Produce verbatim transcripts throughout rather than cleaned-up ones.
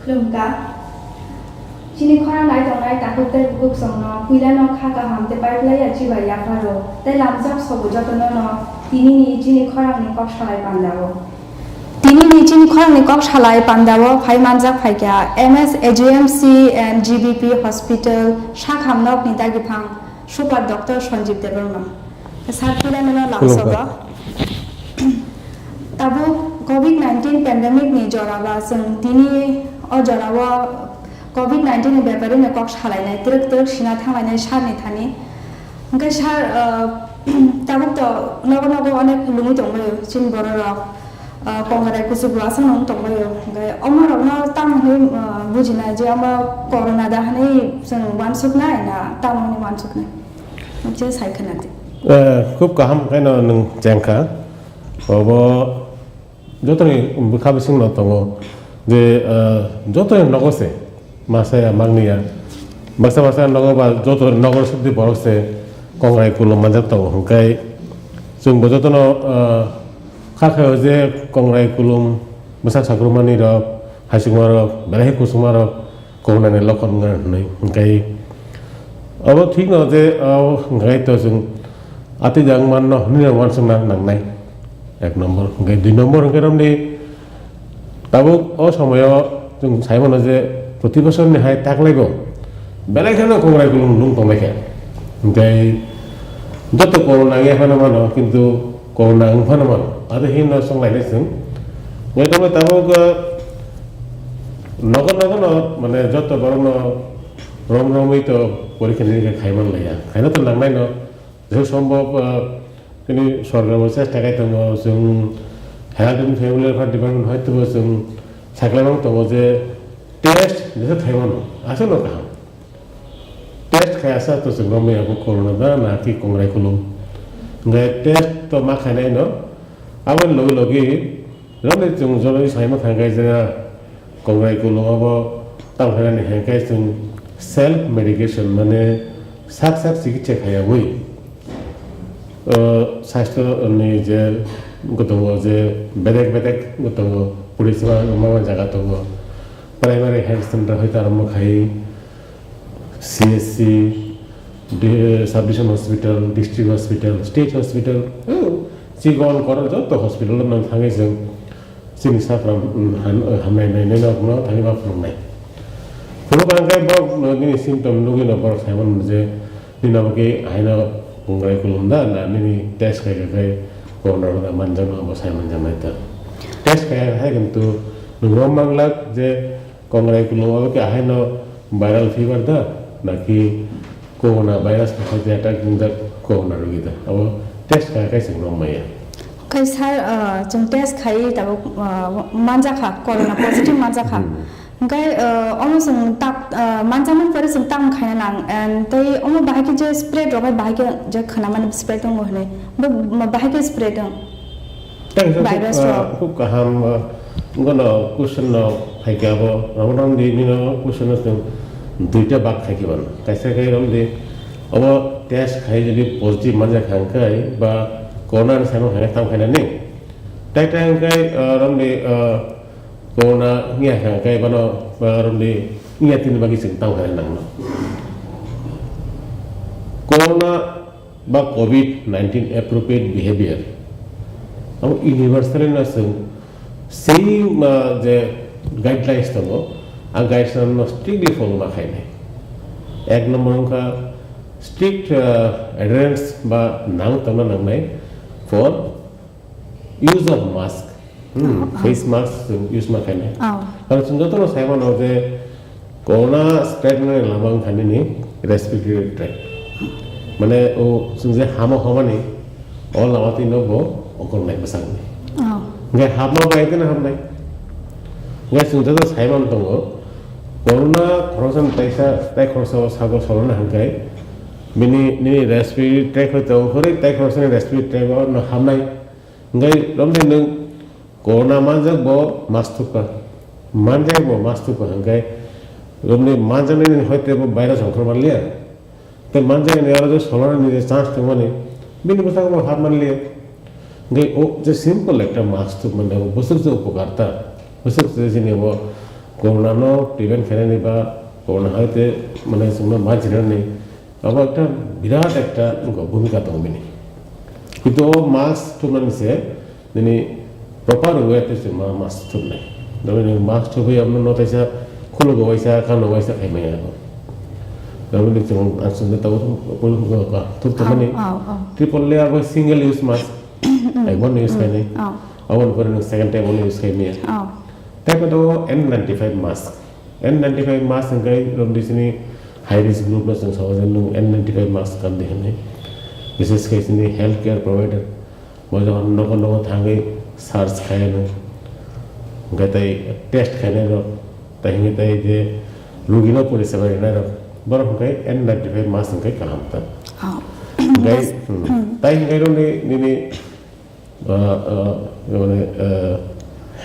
Khulumkha. Chini khorang nai tongnai takhuk tei bukhuk chwngno puilano kha kaham tei paiplai ya chibai yapharo tei lamjak sobo jotono no tinini chini khorangni kok salai pandao. Tinini chini khorangni kok salai pandao phai manjak phaikha M S A G M C and G B P Hospital sakham nokni dagiphang Super Doctor Sanjeev Debbarma. Sir, puilano no lamsogo. Khulumkha. Tabuk covid nineteen pandemic ni jora ba chwng tini o jora o covid nineteen ni bepari no kok salainai, twrwk twrwk sina thanglainai sir ni thani. Hwnkhe sir, ah, tabuk to nogo nogo onek lungwi tongbaio chini borok rok. Ah, kongrai kuchuk bo aswk nung tongbaio. Hwnkhe omo rokno tamo hwnwi, ah, bujinai je omo corona da hwnwi chwng uansuknai na tamo hwnwi uansuknai? Je sai khwna di. Eh, khub kaham khaino nwng chengkha. Obo jotoni bwkha bisingno tongo je, eh, jotoni nogo se masa ya mangni ya. Baksa baksa nogo ba joto nogo sudi borok se kongrai kulum manjak tongo. Hwnkhe chwngbo jotono, eh, kha khaio je kongrai kulum bwsak sakrumani rok, haichukma rok, belai khe kusuma rok, Corona ni lokhon wngkha hwnwi. Hwnkhe obo thikno je, o, hwnkhe to chwng atwi jang manno hwnwi uansukna nangnai, ek nombor. Hwnkhe dui nombor hwnkhe romni tabuk o somoyo chwng sai mano je proti bosorni hai taklaibo belai kheno kongrai kulum nung tongbaikha. Hwnkhe joto corona wngya phano mano, kintu corona wng phano mano. Ado hino chwng lainai chwng. Hwnkhe tabuk, tabuk, Nogo nogo no, mane, joto borok no rom romwi to porikha ni khe khai man laiya. Khaina to nangnai no, jesuk sombhob, ah, tini sorkar bo chesta khai tongo, chwng Health and Family Welfare Department hoito bo chwng saklai mang tongo je test jesa khai mano, aswk no kaham. Test khai asa to chwng romwi abo corona da na ki kongrai kulum. Hwnkhe test to ma khainai no, aboni logi logi romwi chwng joroi saima thangkhe je kongrai kulum abo tamo khainani hwnkhe chwng self medication mane sak sak chikitsa khaiyawi, o, sastho ni je tongo je bedek bedek tongo, poriseba mama jaga tongo, primary health center hoite arombo khai, C S C, di-, sub division hospital, district hospital, state hospital, o, chikon korok joto hospital o nang thangwi chwng chini sakram, mm, han-, hamnai nai nai no thangwi ma phunuknai. Phunuk ang khe borok no nini symptom nugwi no borok sai mano je nini abo khe haino kongrai kulum da na nini test khai khe corona da manjakno abo sai manjaknai ta. Test khai hai kintu nwng rom manglak je Kongrai kulung abo khe ahaino viral fever da, naki corona virus ni khe attack wngjak corona rogi da? Abo test kha khe chwng romaya. Khai sir, ah, chwng test khai tabuk, ah, manjakha, corona positive manjakha. Hmm. Hwnkhe, ah, omo chwng tak, ah, manjakmani pore chwng tamo khaina nang, and tei omo bahai khe je spread rok bai bahai khe je khwnamani spread wngo hwnwi, bo bahai khe spread wng. Tei hwnkhe khub, virus ah, rok. Khub kaham, ah, gono question no phaikha abo, abo romdi nino question no chwng duita bak khaikhe mano. Kaisa khe romdi, obo test khai jodi positive manjakha hwnkhe ba corona ni saimang khaina tamo khaina ni. Tai tai hwnkhe, ah, romdi, ah, corona wngya kha hwnkhe bono, ah, romdi wngya tini bagwi chwng tamo khaina nangno. Corona ba covid nineteen appropriate behavior. Abo universally no chwng same, ah, je guidelines tongo, a guidelines no strictly follow ma khainai. Ek number wngkha strict, ah, adherence ba nang tongna nangnai for use of mask. Hmm, oh, oh, face mask chwng use ma khainai. Oh. Karon chwng jotono sai mano je corona spread ni lama wngkha nini respiratory tract. Mane o chwng je hamo hobani o lama twi no bo okol nai bwsakni. Oh. Hwnkhe hapma bai khe no hapnai. Hwnkhe chwng joto sai man tongo corona khoroksa ni taisa tai khoroksa o sago solana hwnkhe bini nini respiratory tract hoi tongo khoroi tai khoroksa ni respiratory tract o no hapnai. Hwnkhe romni nwng corona manjak bo mask thupkha, manjak bo mask thupkha, hwnkhe romni manjaknai ni hoite bo virus ongkhor manliya. Tei manjaknai aro je solonani je chance tongmani, bini bwskango bo hap manliya. Hwnkhe o je simple ekta mask thupmani abo bwswk je upokar ta, bwswk je chini bo corona no prevent khainani ba corona hoite mane chwngno mansinani Abo ekta birat ekta bhumika tongo bini. Kintu o mask thumnani se nini proper way tei se ma mask thumnai. Dami nini mask thumwi abono no kaisa khuluk waisa, kano waisa khaimaya abo. Dami nini chwng ang chwngno tabuk thum tongmani. Oh, oh, oh. Triple layer bai single use mask. Ai one use khainai. Oh. Aboni pore nwng second time ono use khaimaya. Oh. Tei bo tongo N ninety-five mask. N ninety-five mask hwnkhe romdi chini high risk group no chwng sago je nwng N ninety-five mask kandi hwnwi. Bishes khe chini health care provider bo jokhon nogo nogo thangwi search khaiyano, hwnkhe tei test khainai rok, tei hwnkhe tei je rugino poriseba rinai rok, borok hwnkhe N ninety-five mask hwnkhe kaham ta. Oh. Hwnkhe, hmm, tei hwnkhe romdi nini ah, ah, mane, ah,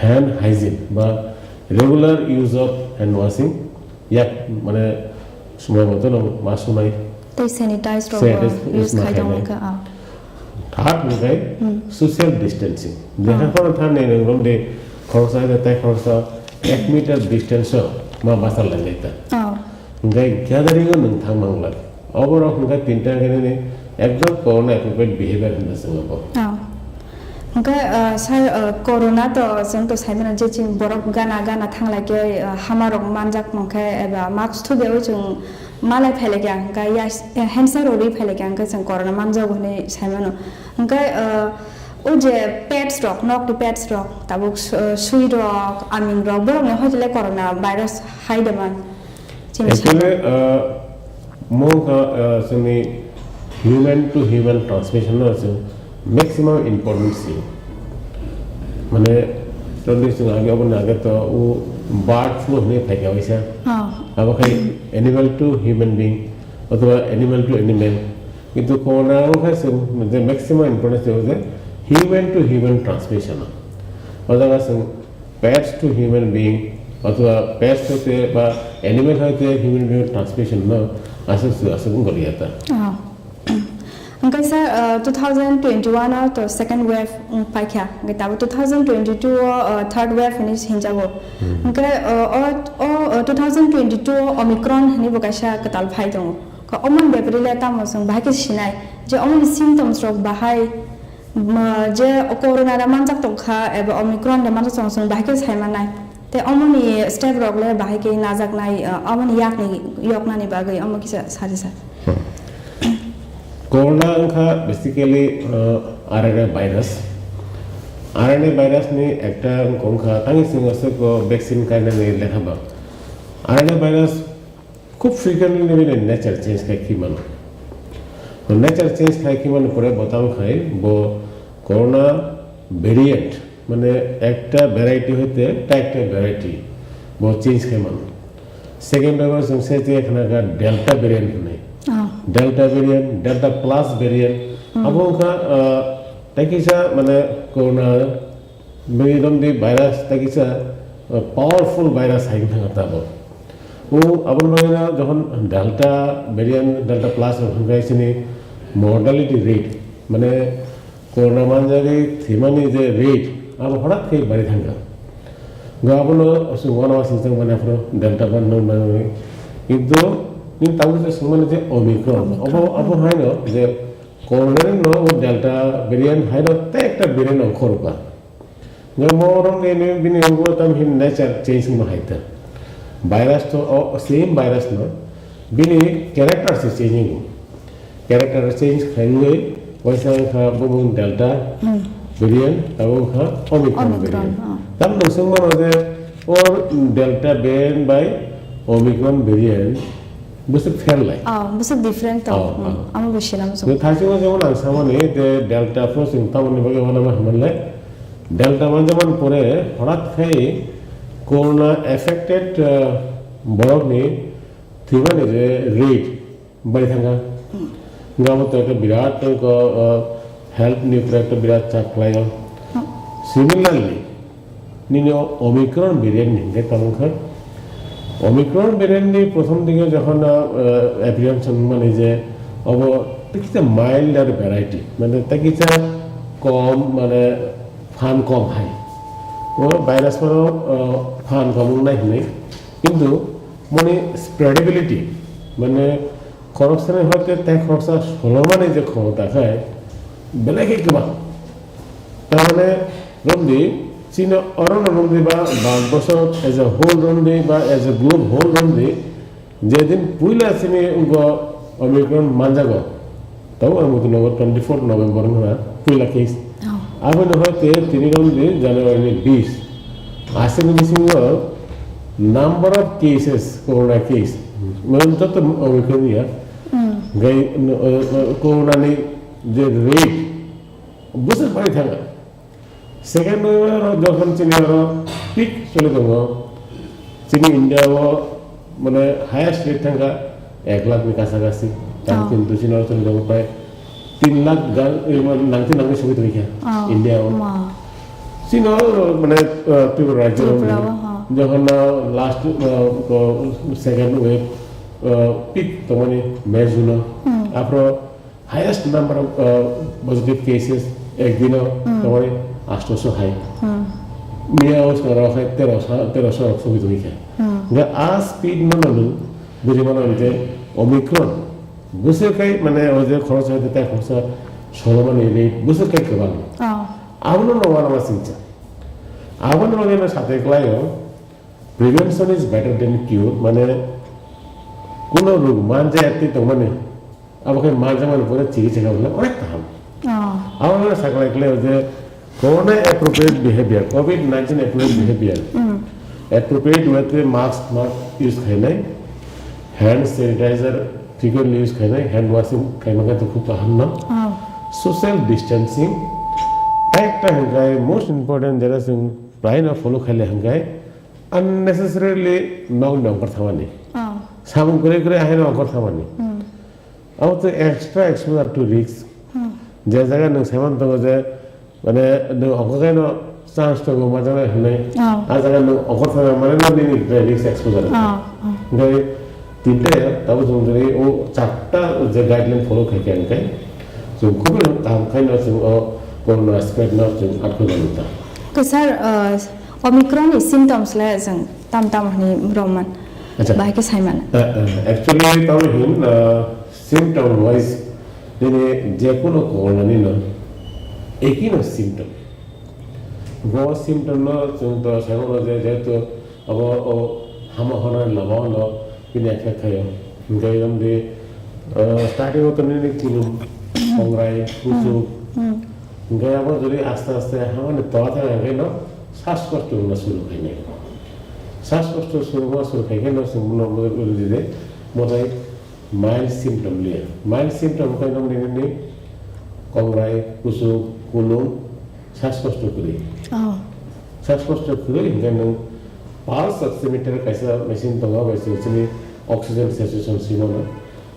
hand hygiene ba regular use of hand washing, yak, mane, sumai moto no ma sumai. Tei sanitize rok sanitize bo use use ma khai tong khainai. Kha, ah. Third hwnkhe, hmm, social distancing. Jeha, ah, phano thani nang romdi khoroksa hai tei khoroksa ek meter distance o ma bachar lai lai ta. Oh. Hwnkhe gathering o nwng thang mangla. Oborok hwnkhe tinta khe nini ekdom corona appropriate behavior hwnwi swngo bo. Oh. Hwnkhe, ah, sir, ah, corona to chwng to sai mano je chini borok gana gana thang lai khe, ah, hama rok manjak mangkhe eba mask thubiyaui chwng malai phai lai khe hwnkhe ya, eh, hand sanitizer rwi phai lai khe hwnkhe chwng corona manjago hwnwi sai mano. Hwnkhe, ah, o je pads rok, nok ni pads rok, tabuk su-, sui rok, aming rok, borok ni hoite le corona virus hai de man. Chini actually, saka, uh, mo wngkha, uh, chwngni human to human transmission no chwng maximum importance si. Mane, totally chwng age, oboni age to o bird flu hwnwi phaikha waisa. Oh. Abo khai animal to human being, othoba animal to animal. Kintu corona wngkha chwng je maximum importance si je human to human transmission. O jaga chwng pets to human being, othoba pets hoite ba animal hoite human being transmission no aswk se aswk wng goliya ta. Oh. Hwnkhe sir, uh, two thousand twenty-one o to second wave wng paikha. Hwnkhe tabuk two thousand twenty-two o, uh, third wave hinwi hinjago. Hmm. Hwnkhe, uh, o, o, uh, two thousand twenty-two o Omicron hinwi bo kaisa kwtal phai tongo. Khe omoni bepari le tamo chwng bahai khe sinai je omoni symptoms rok bahai, ma, je corona da manjak tong kha eba Omicron da manjak tong, chwng bahai khe sai manai. Tei omoni step rok le bahai khe najaknai, ah, omoni yakni yoknani bagwi omo kisa saji sa. Hmm. Corona wngkha basically, uh, R N A virus. R N A virus ni ekta wngkha tangwi chwng aswk vaccine kainani lekha ba. R N A virus khub frequently bini nature change khai khi mano. To nature change khai khi mano pore bo tamo khai bo corona variant, mane ekta variety hoite ta ekta variety bo change khai mano. Second bai bo chwng se je khna kha delta variant hwnwi. Oh. Delta variant, delta plus variant. Hmm. Abo wngkha, ah, tei kisa mane corona bini romdi virus tei kisa, ah, powerful virus hai wngkha tabuk. O aboni bagwi no jokhon delta variant, delta plus rok hwnkhai chini mortality rate, mane corona manjagwi thwimani je rate, abo hwrak khe bari thangkha. Ga abono chwng uanama singchang mani aphuru delta ban nung nangwi. Kintu nini tabuk je swngmani je Omicron, Omicron, abo, abo hmm. Haino je corona ni no delta variant haino tei ekta variant ongkhorokha. Nga mo rok ni ni bini ulo tam hin nature change ma hai ta. Virus to o same virus no bini character se change ni. Character change khai ngui waisa kha bumung delta Hmm. variant abo kha Omicron Omicron, variant. Oh. Tam no sung mano je or delta variant by Omicron variant. Bwswk fair lai. Oh, bwswk different to. Oh, hmm. Oh. Amo bwswk nang so. Thaising o jemon ang samani de delta phano chwng tamoni bagwi hwnama hwnle delta man jemon pore hwrak khai corona affected, uh, borok ni thwimani je rate bai thangkha. Hmm. Nga mo to ekta birat ko, uh, health ni upre ekta birat chak khlaio. Hmm. Similarly, nini o Omicron variant ni hingke tamo kha. Omicron variant ni prothom dike jokhon, ah, appearance wngmani je obo tei kisa milder variety, mane tei kisa kom, mane phan kom hai. O virus phano, ah, phan kom wngnai hwnwi. Kintu moni spreadability, mane khoroksani hoite tei khoroksa solomani je khomota khai belai khe kwbang. Tamane romdi, chini orono romdi ba Bharatbosho as a whole romdi ba as a group whole romdi, jedin puila chini wngkho Omicron manjago, tabo ang buti nogo twenty four November wngkha puila case. Oh. Aboni hoite tini romdi January ni bis. Aswkni bisingo number of cases, corona case, mane joto Omicron ya, Hmm. gai, no, eh, eh, corona ni je rate, bwswk bai thangkha. Second wave aro jokhon chini aro peak choli tongo. Chini India o mane highest rate thangkha ek lakh ni kasa kasi. Tam Oh. Kintu chini aro choli tongo prai tin lakh gal, eh, mane nangti nangti sogwi tongkha Oh. India o. Ma. Chini aro mane, eh, Tripura rajyo Tripura o, ha. Jokhon na last, eh, ko second wave, eh, peak tongmani May June o. Hmm. Aphro Highest number of, uh, positive cases ek dino Hmm. tongmani astoso hai. Hmm. Miya o sora khai teroso, teroso rok sogwi tongwi kha. Hmm. Nga a speed no no bujimano je Omicron. Bwswk kai mane o je khoroksa hai tei khoroksa solomani rate bwswk kai kwbang. Oh. Abono no wana ma singcha. Abono no no sate klaio. Prevention is better than cure, mane kuno rog manjaya twi tongmani, abo khe manjakmani pore chikitsa khe onek kaham. Oh. Abo no sakhlai khlai je corona appropriate behavior, covid nineteen appropriate behavior. Mm. Appropriate way twi mask, mask use khainai, hand sanitizer frequently use khainai, hand washing khaimani khe khub kaham no. Oh. Social distancing, ekta hwnkhai most important jera chwng praino follow khaile hwnkhai, unnecessarily nokni ongkhor thangmani. Oh. Samung kwrwi kwrwi ahaino ongkhor thangmani. Hmm. Abo to extra exposure to risk. Hmm. Je jaga nwng saiman tongo je, mane, nwng ongkhor khaino chance tongo ma jaga hinwi. Oh. A jaga nwng ongkhor thangmani mane no nini risk exposure. Oh, oh. Hwnkhe tinta ya, tabo chwng tini o charta je guideline follow khai khe hwnkhe, chwng khubui kaham khaino chwng o corona spread no chwng atkoi mani ta. Okay, sir, uh, Omicron ni symptoms le chwng tam tam hwnwi romman. Acha. Bahai khe sai mano. Uh, uh, actually, tamo hin, uh, symptom wise, nini je kono corona ni no, eki no symptom. Bo symptom no chwng to sai mano je, jehetu abo o hama hona lama no bini effect khaio. Hwnkhe yom di, uh, starting o to nini kinum, kongrai, kuchuk, Hmm. Hwnkhe abo jodi aste aste hamani tola thang hwnkhe no sas kosto wngna suru khainai. Sas kosto suru ma suru khai khe no chwng bono bo rwdi de, mo tai mild symptom liya. Mild symptom khai no nini ni kongrai, kuchuk, kulum, sas kosto kwrwi. Oh. Sas kosto kwrwi hinkhe nwng pulse oximeter kaisa machine tongo, bai se chini oxygen saturation simo no.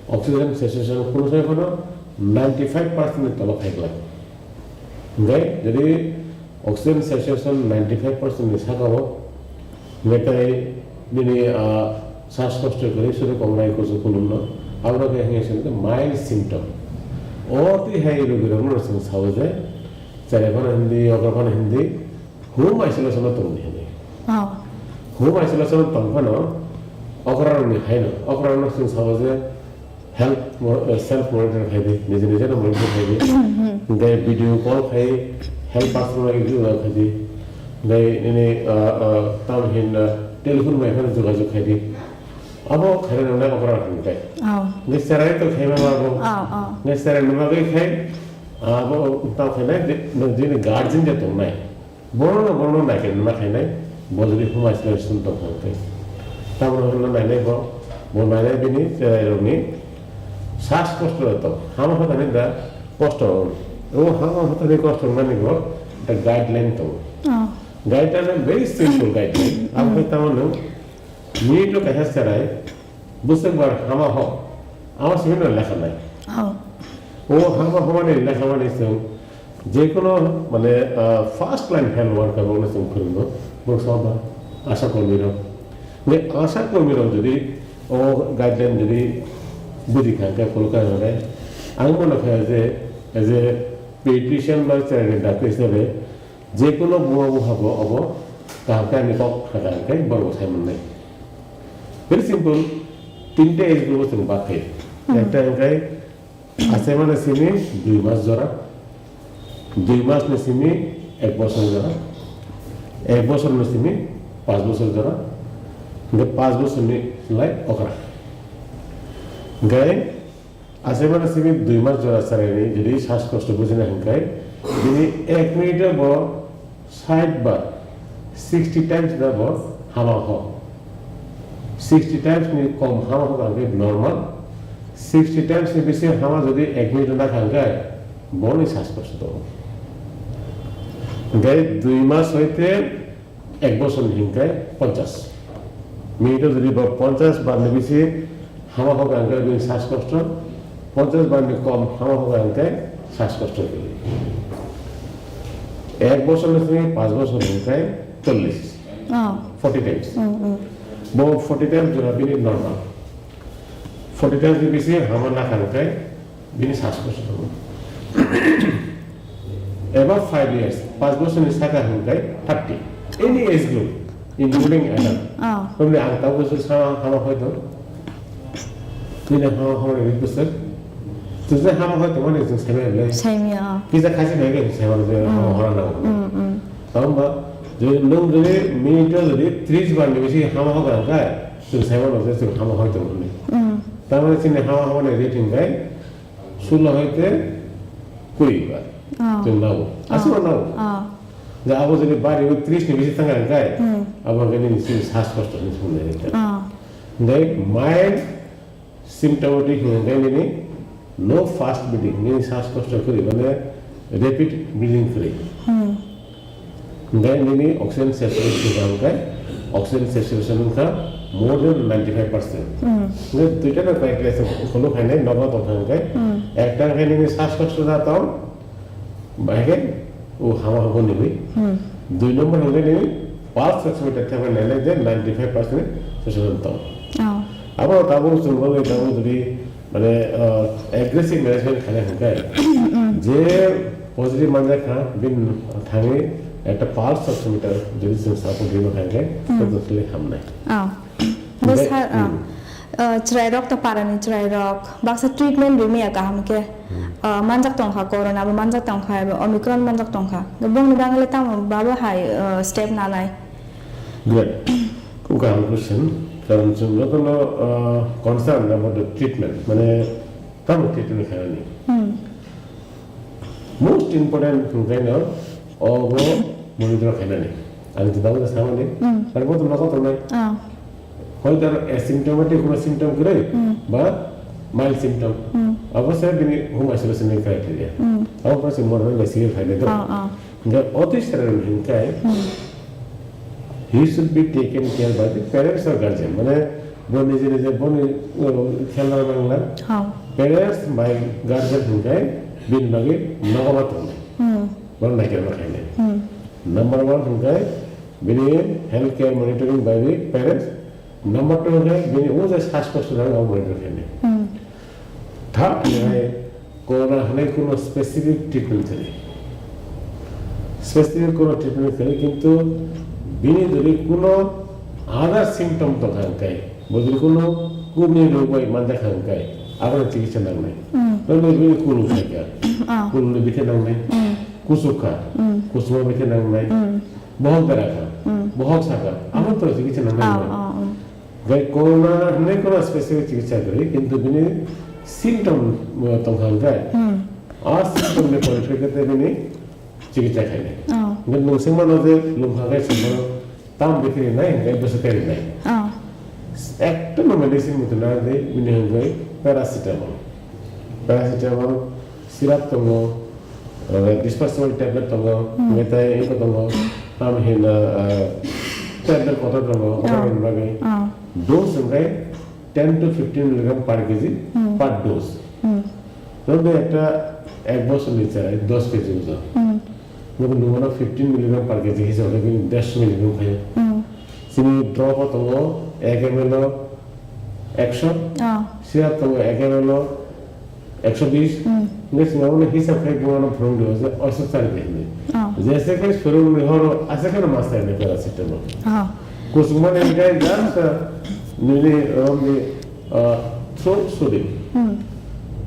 Oxygen saturation kunu sai phano ninety five percent ni tolo khai glak. Hinkhe jodi oxygen saturation ninety five percent ni saka o, hinkhe tai nini, ah, sas kosto kwrwi suru kongrai kuchuk kulum no, aboro khe hinkhe se mild symptom. O twi hai rogi rok no chwng sao je, chare phano hindi, okra phano hindi, home isolation o tongdi hinwi. Oh. Home isolation o tong phano okra rokni haino, okra rokno chwng sao je health mo-, eh, self monitor khai di, nije nije no monitor khai di. Hinkhe video call khai health person rok rok khai di. Hinkhe nini, ah, ah, tamo hinna telephone bai phano jogajog khai di. Abo khaina nangnai okra rok hinkhe. Oh. Hinkhe cherai to khaima ma bo. Oh, oh. Hinkhe cherai ni bagwi khai, abo tamo khainai je, nini guardian je tongnai. Bono no, bono no naikhe ma khainai, bo jodi home isolation tong kha khe. Tamoni hwnna nainai bo, bo nainai bini cherai rokni sas kosto tong, hama hotani da kosto. O hama hotani kosto mani bo da guideline tong. Oh. Guideline very simple guideline. Abo khe tamo nwng minute o kaisa cherai, bwswk bar hama ho, abo simi no lekha nai. Oh. O hama ho mani lekha mani chwng Jekono, mane, ah, first line health worker rokno chwng phwrwngo, borok sabo ba asha kormi rok. Hinkhe asha kormi rok jodi o guideline jodi buji kha, hinkhe phuluk kha, hinkhe ang mano kha je, as a pediatrician ba cherai ni doctor hisabe, jekono buma bupha bo obo kaham khe ani kok kha kha, hinkhe borok bo sai mannai. Very simple, tinta age group o chwng bak khe. Hmm. Ekta hinkhe Achaimani simi dui mas jora, dui mas ni simi ek bosor jora, ek bosor ni simi panch bosor jora, hinkhe panch bosor ni lai okra. Hinkhe achaimani simi dui mas jora charaini jodi sas kosto bujina hinkhe bini ek minute o bo Sait bar, sixty times da bo hama ho. Sixty times ni kom hama ho kha khe normal. Sixty times ni bisi hama jodi ek minute na kha khe boni sas kosto tongo. Hinkhe dui mas hoite ek bosor ni hinkhe ponchas. Minute o jodi bo ponchas bar ni bisi hama ho kha hinkhe bini sas kosto, ponchas bar ni kom hama ho kha hinkhe sas kosto. Ek bosor ni simi panch bosor hinkhe chollish, Oh. forty times. Mm, mm. Bo forty times jora bini normal. Forty times ni bisi hama na kha hinkhe bini sas kosto tongo. Above five years, panch bosor ni saka hinkhe thirty. Any age group, including adult. Oh. Tamni ang tabuk se sa hama hoito. Nini hama hama ni bwswk. Tujle hama hoito mani jwng saimaya le. Saimaya, oh. Kisa khaisi nai khe saimano je hama Hmm. hora nango. Hmm, hmm. Tamo ba, je nwng jodi minute o jodi tris bar ni bisi hama hogra hinkhe, jwng saimano je jwng hama hoito hwnwi. Hmm. Tamani chini hama hama ni rate hinkhe sulo hoite kuri bar. Oh. Chwng nao. Aswk Oh. nao. Oh. Ga abo jodi bari o tris ni bisi thang ang kai. Hmm. Abo gani ni sini sas kosto ni sumne ni kai. Oh. Dai mild symptomatic hingga ni no fast breathing, ni sas kosto kuri, mane rapid breathing kuri. Hmm. Hinkhe nini oxygen saturation hwnkha hinkhe oxygen saturation wngkha more than ninety five percent. Hmm. Hinkhe duita no criteria se follow khainai nogo tongkha hinkhe Hmm. ekta hinkhe nini sas kosto da tong, bahai khe o hama habo nini. Hmm. Dui number hinkhe nini pulse oximeter thepha nainai je ninety five percent saturation tong. Oh. Abo tabuk chwng bagwi tabuk jodi Mane, uh, aggressive management khainai hinkhe, je positive manjak kha, bini thangwi ekta pulse oximeter jodi chwng support rima kha hinkhe, Hmm. totally hamnai. Oh. Bo Hinkhe, sa-, oh. hmm. Uh, chwrairok to parani chwrairok, baksa treatment rwmaya kaham khe, Hmm. uh, manjak tongkha, corona bo manjak tongkha, eba Omicron manjak tongkha. Bongni bagwi le tamo babo hai, uh, step nanai? Great. Khub kaham question. Karon chwng jotono, ah, concern about the treatment, mane tamo treatment khainani. Hmm. Most important hwnkhe no obo monitor khainani. Ang juda juda samani, hmm, tari bo tongna kotor nai. Ah. Whether asymptomatic hwnba symptom kwrwi, hmm, ba mild symptom. Hmm. Abo se bini home isolation ni criteria. Hmm. Abo pore se modern bai sigi phainai do. Ah, ah. Hingke oti serai hingke, hmm, he should be taken care by the parents or guardian. Mane bo nije nije boni, uh, khela nangla. Ha. Parents bai guardian hingke bini bagwi nogo ma tongnai. Hmm. Bono naikhe ma khainai. Hmm. Number one hingke bini health care monitoring by the parents. Number two hingke bini o je sas kosto nang abo monitor khainai. Hmm. Third hingke corona hwnwi kuno specific treatment kwrwi. Specific kuno treatment kwrwi, kintu bini jodi kuno other symptom tongkha hingke, bo jodi kuno kubni rog bai manjakha hingke, aboni chikitsa nangnai. Hmm. Nokni bini kulu khaikha. Ah. Kuluni bikhe nangnai. Hmm. Kusuk kha. Hmm. Kusuma bikhe nangnai. Hmm. Bohok bera kha. Hmm. Bohok sa kha. Abo to chikitsa nangnai. Ah, ah, hmm. Bai corona hwnwi corona specific chikitsa kwrwi, kintu bini symptom, uh, tongkha hwnkhe, hmm, a symptom ni pore khe tei bini chikitsa khainai. Oh. Hwnkhe nwng swngmano je lungkha khe swngmano tam bwkhe rinai hwnkhe bwswk khe rinai. Oh. Ekta no medicine muchuna de bini hwnkhe paracetamol. Paracetamol syrup tongo, eh, dispersible tablet tongo, hmm, hwnkhe tei eko tongo, tamo hino, eh, tablet kotor tongo, oh, kotor hwnwi bagwi. Oh. Dose hwnkhe ten to fifteen milligram per kg, hmm, per dose. Hmm. Nokni ekta ek bosorni cherai dos kg ojon. Hmm. Nokni nungmano fifteen milligram per kg hisabe bini dersho milligram khaio. Hmm. Chini drop o tongo ek M L o ekso, ah, syrup tongo ek M L o ekso bis, hmm, hingke chwng abono hisab khai buano phwrwng di, oso, oso chari di hinwi. Oh. Jese khe swrwngni horo, ase kheno master ni paracetamol. Oh. Kusukmani hingke just, uh, nini romni, uh, throat soothing. Hmm.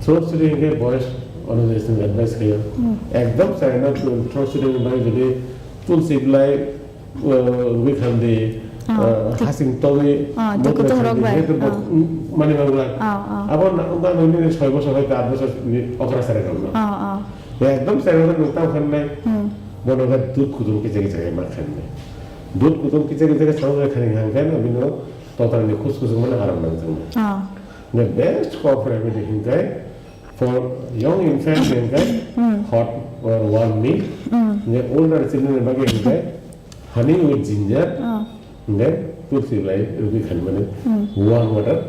Throat soothing hingke boys organization advice khayo. Hmm. Ekdom chayana throat soothing bai jodi tulsi belai, uh, rwi khandi, ah, uh, thik. Hasing togwi, ah, motla thik kutung rok khandi, bai, hetu bo-, ah, mm, mani bagla. Ah, ah. Abo na, ungka nini soi bosor hoito aat bosor ni okra sare rok no. Ah, ah. Ya, ekdom sare rok no tang khan nai. Hmm. Bono ga dud kutung kicha kicha ma khan nai. Dud kutung kicha kicha sa khani hang khan abino total ni khus khus mana aram nang jang. Ah. The best cough remedy hingkai for young infant hingkai, hmm, hot or warm milk. Hmm. The older children bagi hingkai honey with ginger. Ah. Hingke tulsi belai rwgwi khanmani, hmm, warm water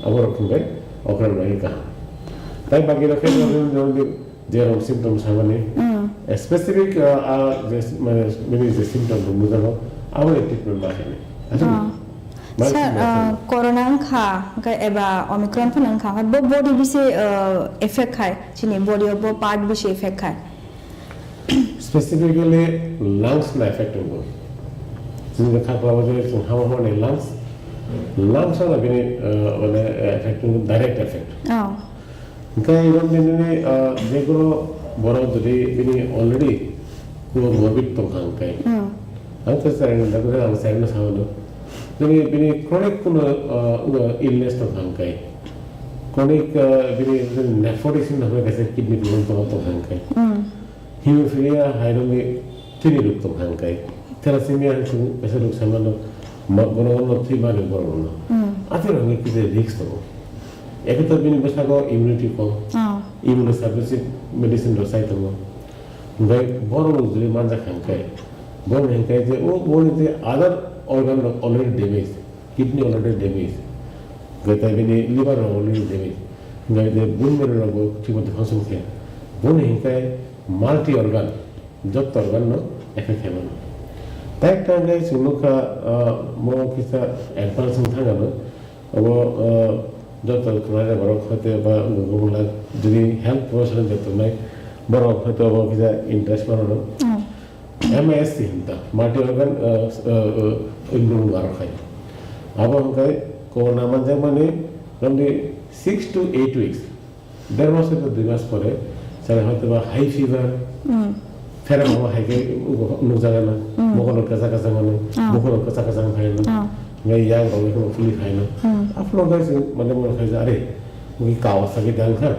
aborok hingke okra nangwi kaham. Tai bagirok khe je rong symptom samani, hmm, specific, ah, ah, je, mane, bini je symptom rok nujago, aboni treatment ma khainai. Aswk. Ah. Ma sir, khainai, ah, corona wngkha, hingke eba Omicron phano wngkha, hingke bo body bisi, ah, effect khai, chini body o bo part bisi effect khai. Specifically lungs no affect wngo. Chini kha kwlao je chwng hama hama ni lungs, lungs ano bini, uh, mane, uh, affect wngo, direct affect. Oh. Hingke iro bini, uh, jekunu borok jodi bini already comorbid tongkha hingke. Hmm. Ang khe chayna, ang chayna sao no. Bini, bini chronic kuno, uh, illness tongkha hingke. Chronic, uh, bini nephrotic hinwi kaisa kidney problem tongkha hingke. Hmm. Hemophilia hai rokni thwini rok tongkha hwnkhe, thalassemia hai se kaisa rok sai mano, ma-, borok no thwi mani borok no. Hmm. Aphuru hwnwi kisa risk tongo. Eke to bini bwskango immunity kom. Oh. Immunosuppressive medicine rok sai tongo. Hwnkhe borok rok jodi manjak kha hwnkhe, borok ni hwnkhe je o, o ni je other organ rok already damage, kidney already damage, hwnkhe tai bini liver rok already damage, hwnkhe je bone marrow rok bo thik mothe function khe, boni hwnkhe multi organ, jotto organ no effect khaimano. Tai tangwi chwng nukha, ah, mo kisa advance wng thangano, abo, ah, jotto khwlai borok hwte ba Google jodi health professional jotto nai borok hwte abo kisa interest mano. Hmm. M I S C hinta, multi organ, ah, ah, ah, improve arok khai. Abo hwnkhe corona manjakmani only six to eight weeks. Der mas to dui mas pore, sale hoyto ba high fever, hmm, pherang hama hai khe nukjagana, hmm, mokol rok kwchak kwchak mano, ah, bukhuk rok kwchak kwchak phaino, ah, ngai yang rok khe fuli phaino. Hmm. Aphuru khe se mane mane khai je, "Are, mui Kawasaki dang kha,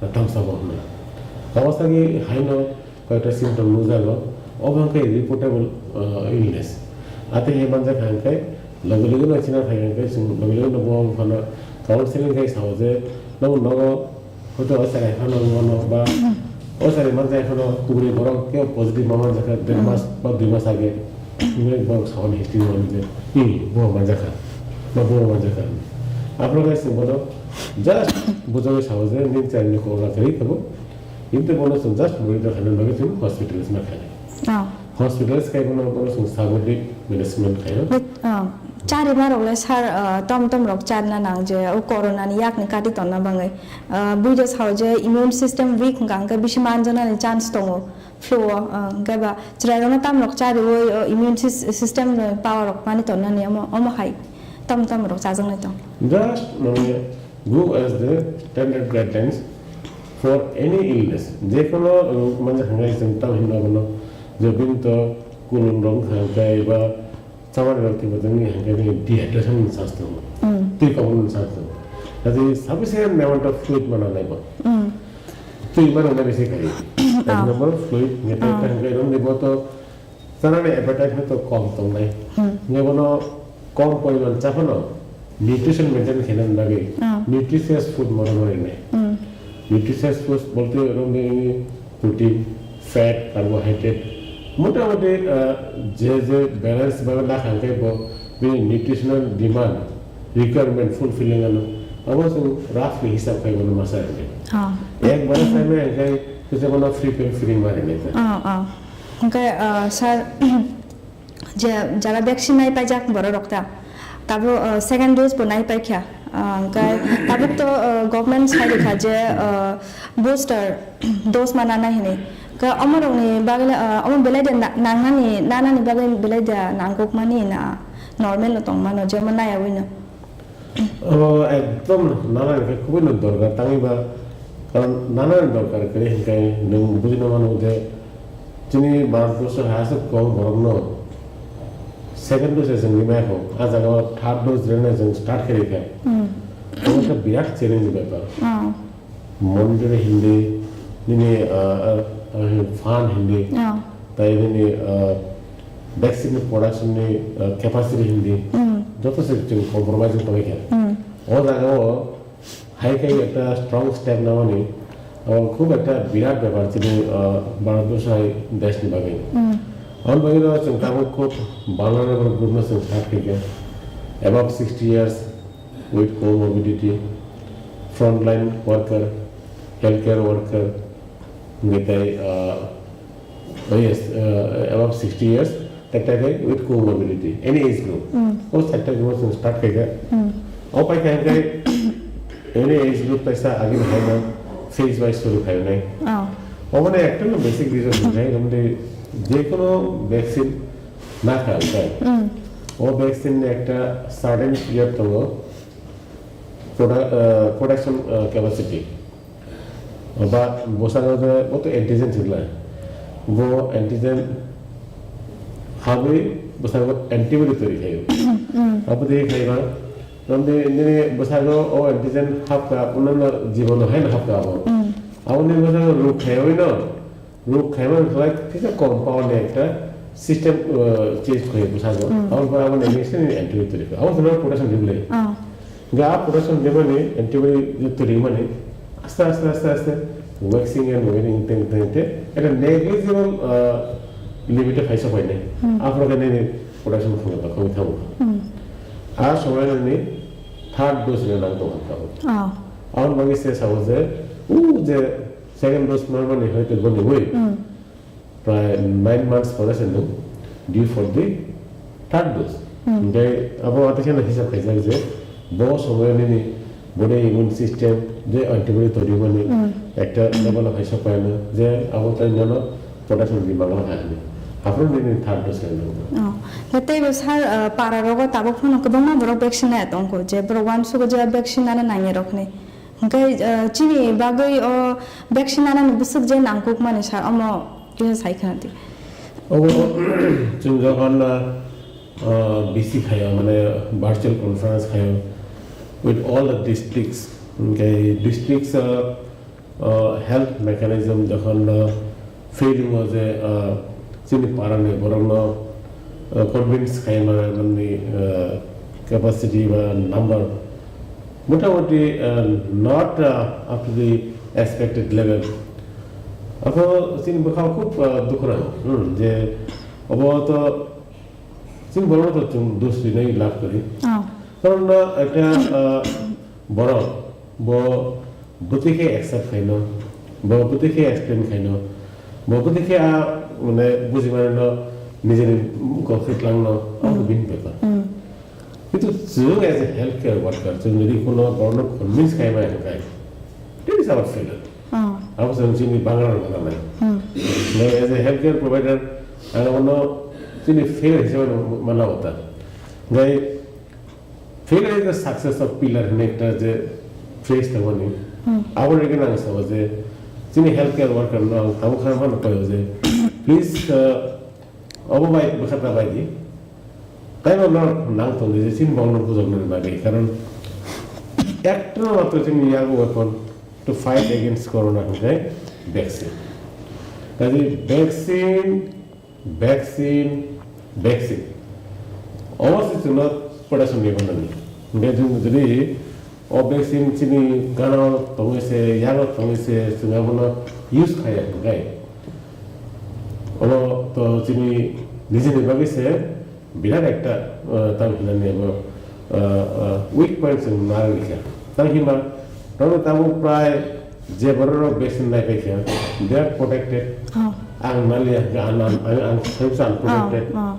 na tamsa bo hwnwi." Kawasaki haino koyekta symptom nukjago, Obo hwnkhe reportable, uh, illness. Atwi hai manjak kha hwnkhe logi logi no china phai hwnkhe chwng logi logi no bo phano counseling khai sao je nogo nogo hoito o chwrai phano wngmano ba o chwrai manjak phano kubuni borok khe positive ma manjak kha desh mas ba dui mas age. Hwnwi borok sao ni history o hwnwi je, "Hmm, bo manjak kha ba bo manjak kha." Aphuru khe chwng bono just bujagwi sao je nini chwraini kok rwna kwrwi khe bo. Kintu bono chwng just monitor khaina bagwi chwng hospitalize ma khainai. Oh. Hospitalize khai bono, bono chwng subordinate management khaio. But, oh, chari marok le sir, uh, tom tom rok charna nang je o corona ni yak ni kati tonna bangwi. Uh, buido sao je immune system weak wngkha hwnkhe bisi manjana ni chance tongo flu o, uh, hwnkhe ba chwrai rokno tam rok chariwi, uh, immune sys-, system ni power rok mani tonna ni omo, omo hai tom tom rok chajaknai tong. Just mane go as the standard guidelines for any illness. Jekono rok mane hwnkhai chwng tamo hinna bono je bini to kulum rok hwnkhai ba chamari rok twibo tongwi hwnkhai bini dehydration ni chance tongo. Mm. Twi kobokni chance tongo. Kaje sufficient amount of fluid mana nai bo. Mm. Twi mana nai bisi khai. Ah. Number of fluid ngetai Ah. Hwnkhai romni bo to Chanani appetite hwnkhe kom tongnai. Hmm. Hwnkhe bono kom poriman cha phano nutrition maintain khainani bagwi Hmm. nutritious food moto moto rinai. Hmm. Nutritious food bolte romni protein, fat, carbohydrate, motamoti, ah, je je balance bagwi lakha hwnkhe bo bini nutritional demand, requirement fulfilling ano abo chwng roughly hisab khai bono masa rinai. Ah. Ek bara saimai hwnkhe kisa bono free pen free ma rinai ta. Ah, ah. Hwnkhe, ah, sir, je jara vaccine nai paijak borok rok ta, tabuk, ah, second dose bo nai paikha. Ah, hwnkhe tabuk to, ah, government sai rikha je, ah, booster dose ma nanai hinwi. Hwnkhe omo rokni bagwi, ah, omo belai de na-, nangnani, nanani bagwi belai de nangkukmani na normal no tongmano, jemon naiyawi no? O ekdom nana hwnkhe khubui no dorkar, tangwi ba, karon nana ni dorkar kwrwi hwnkhe nwng bujino mano je chini Bharat borso hai aswk kwbang borok no second dose se chwng rimai kho, a jaga o third dose rwna chwng start khe rikha. Hmm. Omo khe birat challenge ni bepar. Hmm. Monitor hindi, nini, ah, ah, ah, fan hindi, Oh. Tai nini, ah, vaccine ni production ni, ah, capacity hindi, Mm. joto se chwng compromise wng tongwi kha. Mm. O jaga o hai khai ekta strong step namani, abo khub ekta birat bepar chini, ah, Bharat borso hai desh ni bagwi. Mm. Aboni bagwi no chwng tabuk khub vulnerable group no chwng start khai kha. Above sixty years, with comorbidity, frontline worker, healthcare worker, hwnkhe tei, uh, oh yes, uh, above sixty years, tei tei tei with comorbidity, any age group. Mm. O sector group chwng start khaikha. Mm. O paikha hwnkhe any age group kaisa agini haino phase wise suru khainai. Oh. Oboni ekta no basic reason hwnkhe, oboni jekono vaccine nakha hwnkhe. Mm. O vaccine ni ekta certain period tongo, produ-, uh, production, uh, capacity. Ba bwskango je bo to antigen se glai. Bo antigen habwi bwskango antibody tori khaio. Mm. Abo twi khaiba, tamni nini bwskango o antigen hapkha, onno jibono haino hapkha abo. Mm. Aboni bwskango ruk khaiwi no, Ruk khaimani khlai kisa kom power ni ekta system, uh, change khlai bwskango. Hmm. Aboni pore aboni next ni antibody twi kha. Abo hwnwi protection rimani. Oh. Ga protection rimani antibody je twi rimani aste aste aste aste waxing and waning teng teng te ekta negligible, uh, limit o khaisa phainai. Hmm. Aphuru khe nini protection khungwi tongkha. Hmm. A somoy nini third dose rwna nang tongkha. Oh. Aboni bagwi se sao je u je Second dose manmani hoite goniwi Hmm. prai nine months pore se nwng due for the third dose. Hmm. Hingke abo atwkhe no hisab khaijak je bo somoyo nini body immune system je antibody torimani Hmm. ekta level o kaisa paino je abo tai nono protection di mangla kha hwnwi. Aphuru nini third dose khe nwng. Oh. Tei bo sir, uh, para rogo tabuk phano kwbangma borok vaccine nai tongkho je borok uansugo je vaccine nana nangya rok hinwi. Hwnkhe, eh, chini bagwi o vaccine nanani bwswk je nangkukmani sir, omo kisa sai khna di. Obo chwng jokhon, eh, B C khaio, mane virtual conference khaio with all the districts, hwnkhe districts, eh, eh, health mechanism jokhon, eh, failing o je, eh, chini parani borokno, uh, convince khaima nani, uh, capacity ba number motamoti, uh, not, uh, up to the expected level. Ako chini bwkhao khub, uh, dukhu nang, hmm, je obo to chini borokno to chwng dos rinai lab kwrwi. Oh. Karon na ekta, uh, borok bo bwtwi khe accept khaino, bo bwtwi khe explain khaino, bo bwtwi khe a mane bujimanino nijeni mukho khe tlangno, abo bini bepar. Hmm. Kintu chwng as a healthcare worker, chwng jodi kono borokno convince khaimaya hwnkhe, that is our failure. Oh. Abo chwng chini bangrano gana nai. Hmm. Nai as a healthcare provider, ang abono chini failure hisabe mano ota. Nai failure is the success of pillar hinwi ekta je phrase tongmani. Hmm. Abo rega nang sabo je chini healthcare worker no ang tabuk kha mano koyo je please, uh, obo bai bwkha ta bai di. Taibo no nang tong di je chini bongno bujoknani bagwi. Karon ekta matro chini yago weapon to fight against corona hwnkhe vaccine. Kaji vaccine Vaccine, vaccine. Omo se chwngno protection ni gwnangni. Hwnkhe chwng jodi o vaccine chini gana o tongwi se, yago tongwi se, chwng abono use khaiya hwnkhe, omo to chini nijini bagwi se birat ekta, uh, tamo hinani abo, uh, uh, weak point chwng narwkha. Tamo hinba norok tabuk prai je bororok vaccine naipaikha, they are protected. Oh. Ang naliya hwnkhe ang, ang, ang, ang, ang unprotected. Oh, oh.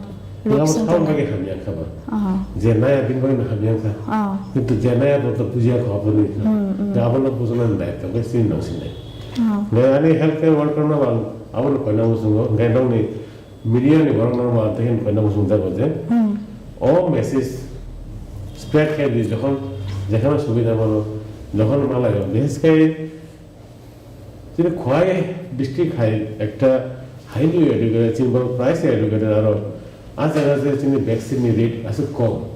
Ang abo Reaction saon tong. Bagwi hamya wngkha ba. Oh. Je naya bini bagwi no hamya wngkha. Oh. Kintu je naya bo to bujiya kha aboni. Hmm, hmm. Hwnkhe abono bujinani daitw khe chini nang sinai. Oh. Hwnkhe ani healthcare worker no ang abono koina muchungo, hwnkhe nokni media ni borok no ma tei koina muchung jago je. Hmm. O message spread khe di jokhon jekhano subida mano, jokhon malayo, bises khe chini Khowai district hai ekta highly educated, chini borok prai se educated aro a jaga je chini vaccine ni rate aswk kom.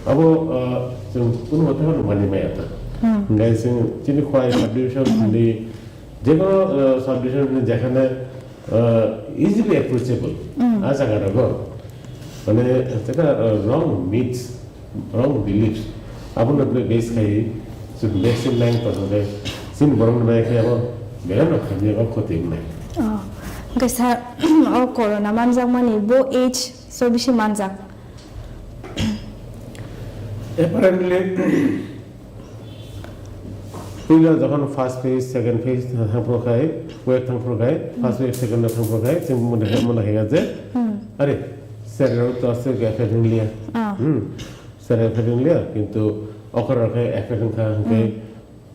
Abo, ah, chwng kunu hota phano mani maya ta. Hmm. Hwnkhe chwng chini Khowai subdivision ni, jekono, ah, subdivision ni jekhane, ah, easily approachable. Hmm. A jaga rogo. Mane, jekha, ah, wrong myths, wrong beliefs. Abono base khai, chwng vaccine line pathokhe, chini borokno nai khe abo belai no khamya ba khoti wngnai. Oh, hwnkhe sir, o corona manjakmani bo age so bisi manjak? Apparently, puila jokhon first phase, second phase thangphuru khai, wave thangphuru khai, first wave, second wave thangphuru khai, chwng mona khe, mona khe je, Hmm. Are, serrok to aswk effect wng liya. Ah. Hmm. Serrok effect wng liya, kintu okra khe effect wngkha, hwnkhe,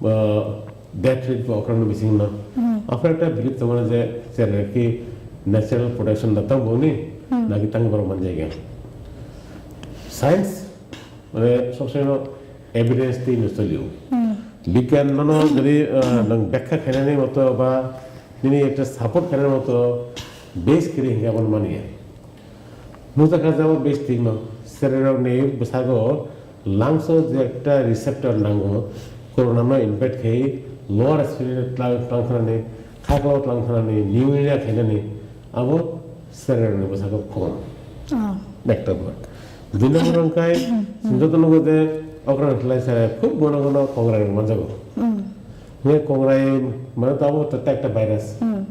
Hmm. ah, death rate bo okra no bising no. Hmm. Okra ekta belief tongo je serrok ki natural protection da tang boni, Hmm. naki tang borok manjai gya. Science, mane, sob somoi no evidence twi no cholio. Hmm. Bigyan no, no, jodi, ah, nang bekha khainani moto ba nini ekta support khainani moto base kiri hingke abon mani. Nukjakha jabo base thik no, sererok ni bwsago lungs o je ekta receptor nango, corona no invade khai lower respiratory tlang, tlang khanani, khaklo tlang khanani, pneumonia khainani, abo sererok ni bwsago kom. Oh. Ekta bwrwi. Dui number wngkha, Hmm, hmm. Joto nugo je okra khlai sare khub gono gono kongrai rok manjago. Hmm. Ye kongrai mane to abo to ekta virus. Hmm.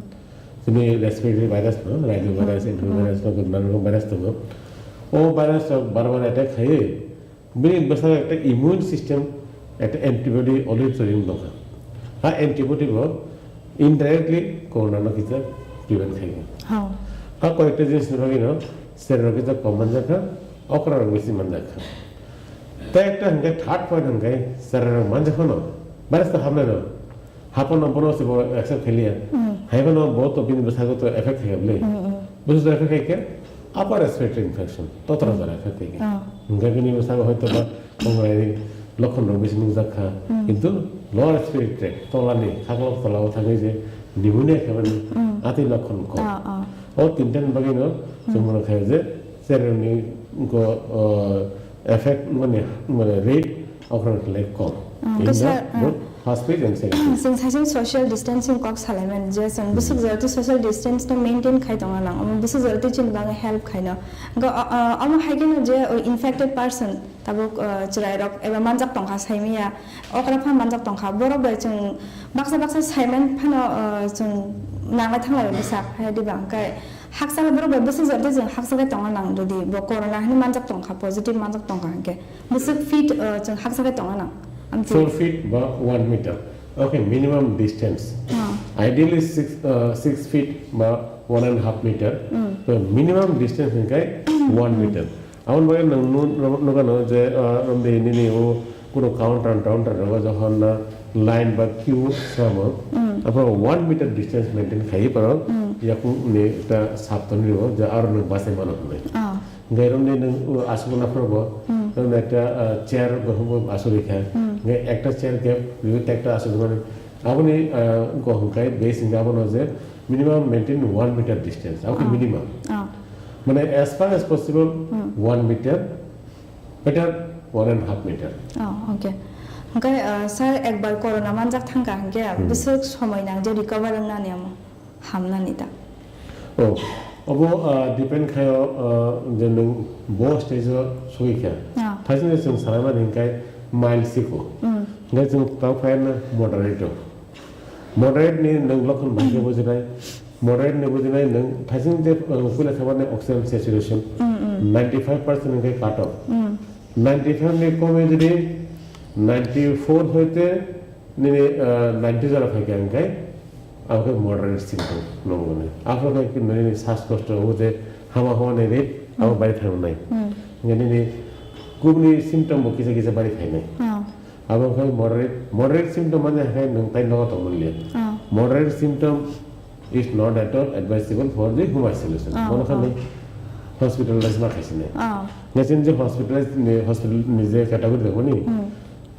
Chini respiratory virus no, rhino virus, Hmm, enterovirus no, nanan rokom virus tongo. O virus rok bar bar attack khai, bini bwskango ekta immune system, ekta antibody already training dongkha. Ha antibody bo indirectly corona no kisa prevent khai. Ha. Ha koyekta jinis ni bagwi no, serrok kisa kom manjakha, okra rok bisi manjakha. Tei ekta hwnkhe third point hwnkhe serrok manjakha no, virus to hamnai no. Hapono bono se bo accept khailiya. Hmm. Haiphano bo to bini bwsago to effect khaikha bwle. Hmm, hmm. Bwswk effect khaikha? Upper respiratory infection. Totra jora effect khaikha. Oh. Hwnkhe bini bwsago hoito ba kongrai lokhon rok bisi nukjak kha. Hmm. Kintu lower respiratory tract, tolani, khaklok tolao thangwi je pneumonia khaimani Hmm. atwi lokhon kok. Oh, oh. O tinta ni bagwi no Hmm. chwng mano khaio je cheroni ko, o, effect mane, mane rate okra khlai kom. Hmm, In the kisa, hmm. both First phase and second phase. Chwng saichung social distancing kok salaimani je chwng bwswk jora tei social distance no maintain khai tongna nang, omo bwswk jora tei chini bagwi help khaino. Hwnkhe o, o, omo hai kheno je o infected person tabuk, o, chwrairok eba manjak tongkha saimanya, okra phan manjak tongkha, borok bai chwng baksa baksa saiman phano, o, chwng nanglai thanglai bwsak hai diba, hwnkhe haksa borok bai bwswk jora tei chwng haksa khe tongna nang, jodi bo corona hinwi manjak tongkha, positive manjak tongkha hwnkhe. Bwswk feet, uh, chwng haksa khe tongna nang. Amtwi. Four feet ba one meter. Okay, minimum distance. Ah. Ideally six, uh, six feet ba one and a half meter. Mm. So minimum distance hwnkhe one meter. Aboni bagwi nwng nu-, nu-, nukano je, uh, romdi nini o kuno counter, counter rogo jokhon na line ba queue samo, Mm. aphuru one meter distance maintain khaiwi borok Mm. yakung ni ta sabtoni rwo je aro nwng bachai mano hwnwi. Ah. Hwnkhe romni nwng, uh, aswk naphuru bo, Hmm. romni ekta, uh, chair bo, bo aswk rikha. Hmm. Hwnkhe ekta chair gap, rikha ekta aswk mani. Aboni, uh, wngkha hwnkhe base hwnkhe abono je minimum maintain one meter distance. Abo khe Oh. minimum. Oh. Mane as far as possible, Hmm. one meter, better one and half meter. Oh, okay. Hwnkhe, uh, sir, ekbar corona manjak thangkha hwnkhe Hmm. bwswk somoi nang je recover wngnani omo? Hamnani ta. Oh, obo, ah, depend khaio, ah, je nwng bo stage o sogwi kha. Ah. Thaisingni chwng salaimani hwnkhe mild siko. Mm. Hwnkhe chwng tamo phaina moderate o. Moderate ni nwng lokhon bai khe bujinai. Moderate ni bujinai nwng thaising je, ah, puila khamani oxygen saturation Mm, mm. ninety five percent hwnkhe cut off. Mm. Ninety five ni komwi jodi ninety four hoite Nini, ah, ninety jora phaikha hwnkhe, abo khe moderate symptom nungmani. Aphuru khe nini sas kosto, o je hama hama nini, abo Hmm. bari thangnai. Hmm. Hwnkhe nini kubuni symptom bo kisa kisa bari phainai. Ah. Abo khe moderate, moderate symptom mane hai nwng tai nogo tongmani liya. Ah. Moderate symptom is not at all advisable for the home isolation. Ah, Bono khe ah. nwng hospitalize ma khaisinai. Ah. Hwnkhe chini je hospitalize ni, hospital ni je category tongmani, Hmm.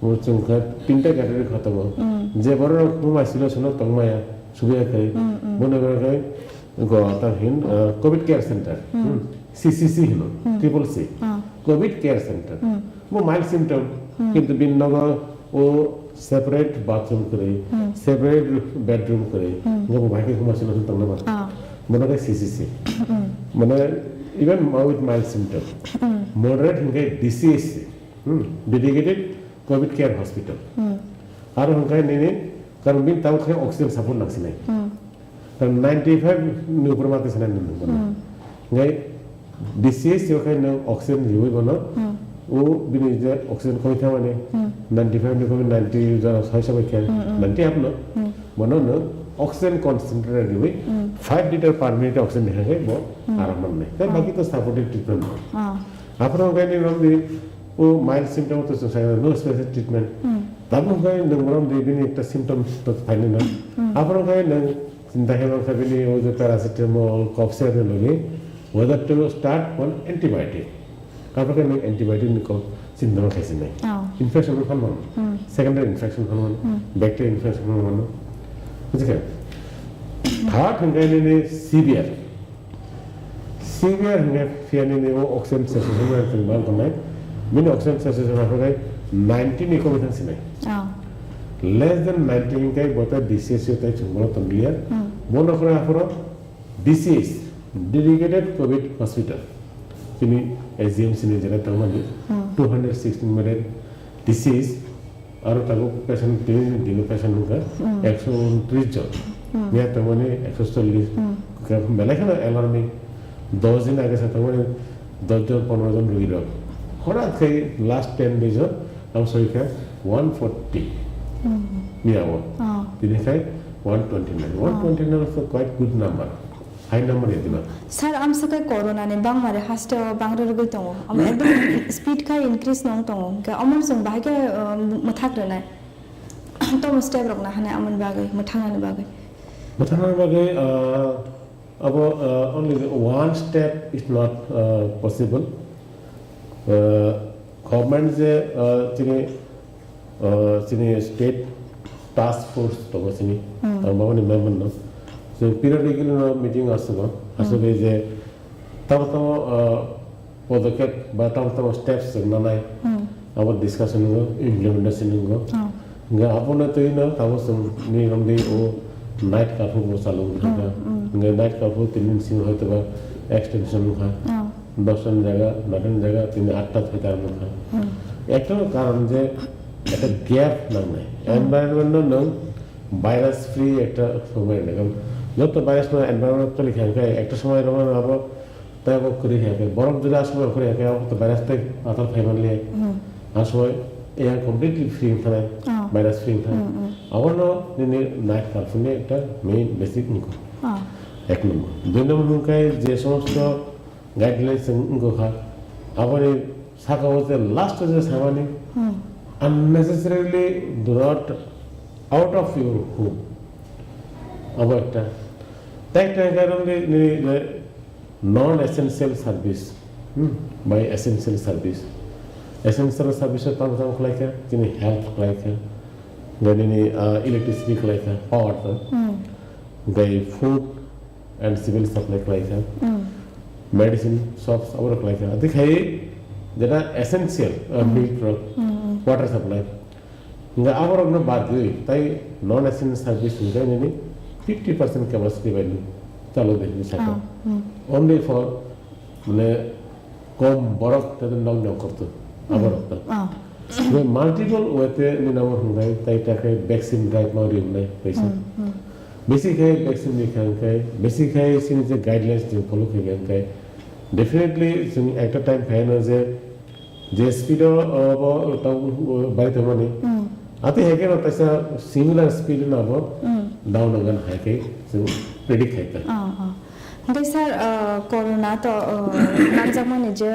Bo chwng kha tinta category kha tongo. Mm. Je borok home isolation o tongmaya, subiya khai, Mm, mm. bono hwnba khai go ta hin, uh, covid care center, Mm. hmm, C C C hino, Mm. triple C, Ah. covid care center. Mm. Bo mild symptom, Mm. kintu bini nogo o separate bathroom kwrwi, Mm. separate bedroom kwrwi, Mm. bo bai khe home isolation tongna ba. Ah. Bono khe C C C. Mm. Mane even with mild symptom. Mm. Moderate hwnkhe D C H C. Hmm, dedicated covid care hospital. Hmm. Aro hwnkhe nini, karon bini tabuk khe oxygen support nangsinai. Hmm. Karon ninety five ni upor ma twi sanai nini bono. Hmm. Hwnkhe D C H C o khe nwng oxygen riwi bono, Hmm. o bini je oxygen koi thangmani, Hmm. ninety five ni koi ninety jora soi sabai khe, Hmm, hmm. ninety up no, Hmm. bono nwng oxygen concentrator riwi, Hmm. five liter per minute oxygen rikha khe bo Hmm. aram mannai. Tei Hmm. baki to supportive treatment bo. Ah. Aphuru hwnkhe nini romdi, O mild symptom to chwng sai no special treatment. Hmm. Tabuk hwnkhe nwng borom de bini ekta symptom to phainai no. Hmm. Aphuru hwnkhe nwng chinta khe mankha bini o je paracetamol, cough syrup ni logi whether to start on antibiotic. Aphuru hwnkhe nwng antibiotic ni kok chinta ma khaisinai. Oh. Infection no phan mano. Hmm. Secondary infection phan mano. Hmm. Bacterial infection phan mano. Bujikha? Third hwnkhe nini severe. Severe hwnkhe phiya nini o oxygen saturation hwnwi chwng ban tongnai. Bini oxygen saturation hwnkhai ninety ni komwi thang sinai. Oh. Less than ninety hwnkhe bo tei D C H C o tei chwng bono tonglia. Hmm. Bono khwlai aphuru D C H, Dedicated Covid Hospital. Chini S D M C ni jera tangmani Hmm. two hundred sixteen bedded D C H. Aro tabuk patient tini dino patient wngkha Hmm. ekso untris jon. Hmm. Miya tongmani ekso chollis. Hmm. Belai kheno alarming. Dos din age sa tongmani dos jon, pondro jon rogi rok. Horat khai last ten days o abo soi kha one forty. Hmm. Miya o. Oh. Tini khai one twenty nine. Oh. One twenty nine is a quite good number. Hai number ya diba? Sir, amswkhe corona ni bangmari haste o bangri rwgwi tongo. Omo ekdom speed khai increase nong tongo. Hwnkhe omo chwng bahai khe, um, mwthak rwnai. Tomo step rok nahanai amoni bagwi, mwthangnani bagwi. Mwthangnani bagwi, uh, abo, uh, only one step is not, uh, possible. Uh, government je, uh, chini, uh, chini state task force tongo chini, Hmm. ang bangmani member no. So periodically no meeting aswk o, Hmm. aswk je tamo tamo, uh, podokep ba tamo tamo steps chwng nanai, Hmm. abo discussion wngo, implementation wngo. Hmm. Hingke abono twi no tabuk chwng ni romdi o night curfew bo chalo wngkha. Hmm, hmm. Hingke night curfew tini ni simi hoitoba extension wngkha. Oh. Dos ta ni jaga, nine ta ni jaga, tini aat ta soita wngkha. Hmm. Ekta karon je ekta gap nangnai. Hmm. Environment no nwng virus free ekta somoi nai. Karon joto virus no environment tuli kha hingke ekta somoi romano abo Tai bo kwrwi khe, khe borok jodi aswk kwrwi khe, abo to virus tei atal phai man liya. Hmm. Aswk ya completely free wngkha nai, ah, virus free wngkha nai. Hmm, hmm. Abono nini night curfew ni ekta main basic wngkha. Ah. Ek number. Dui number wngkha je somosto guidelines wngkha, aboni saka o je last o je samani, hmm, unnecessarily do not out of your home. Abo ekta. Tai tai karon de ni, ni, non essential service, hmm, by essential service. Essential service o tamo tamo khlai kha, chini health khlai kha, then nini, ah, electricity khlai kha, power to, hmm, then food and civil supply khlai kha, hmm, medicine shops abo khlai kha. Ati khai jeta essential, ah, hmm, milk rok, hmm, hmm, water supply. Hingke aborokno badwi tai non essential service hingke nini fifty percent capacity bai nini chalo de hini saka. Ah, hmm. Only for, mane, kom borok tei lockdown korto, hmm, aborok ta. Ah. Hingke multiple way te nini abo hingke tai ta khe vaccine drive ma ri wngnai paisa. Hmm, hmm. Besi khe vaccine ni kha hingke, besi khe sini je guidelines ni follow khe hingke, definitely chwng ekta time phai no je Je speed o, o, bo, tang, o, bai tongmani. Hmm. Ati hai khe no kaisa similar speed no bo, hmm, down wngkha hai khe chwng predict khai kha. Oh, oh. Hingke sir, uh, corona to, uh, manjakmani je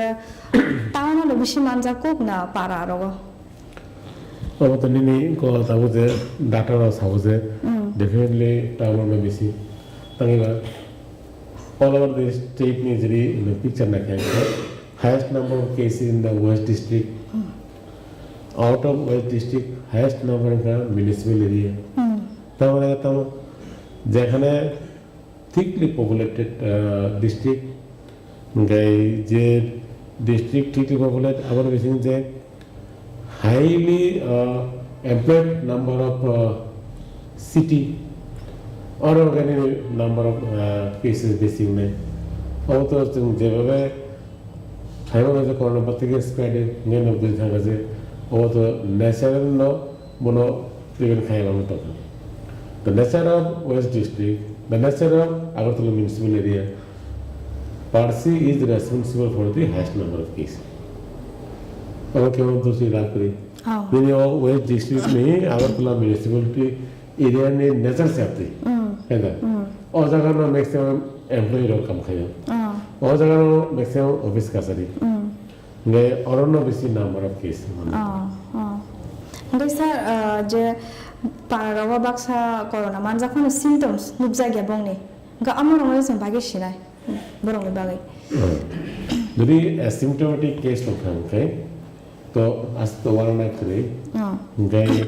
town o bisi manjak kuk na para rogo? Obo to nini ko tabuk je data rok sabo je, hmm, definitely town o bisi. Tangwi ba all over the state ni jiri picture naikha. Highest number of cases in the West District. Hmm. Out of West District, highest number in the municipal area. Hmm. Tamane tamo, jekhane thickly populated, uh, district, gai je district thickly populated, aboni bising je highly, uh, employed number of, uh, city, oro gani number of, uh, cases besi wngnai. Obo to chwng jebhabe phaiba no je corona bathai khe spread wngwi no bui thangkha je obo to natural no bono prevent khai mano tongkha. The nature of West District, the nature of Agartala Municipal Area, Parsi is responsible for the highest number of cases. Obo khe obo dosi lab kwrwi. Oh. Nini o West District ni Agartala Municipality area ni nature se apni. Mm. Hai da? Mm. O jaga no maximum employee rok kam khayo. Oh. O jaga no maximum office kachari. Mm. Hingke oro no bisi number of case mano. Oh, oh. Hingke sir, uh, je para rogo baksa corona manjak phano symptoms nukjak ya bongni. Hingke amo rok no chwng bagwi sinai borokni bagwi. Hmm. Jodi asymptomatic case tong kha hingke to aste warna kwrwi. Oh. Hingke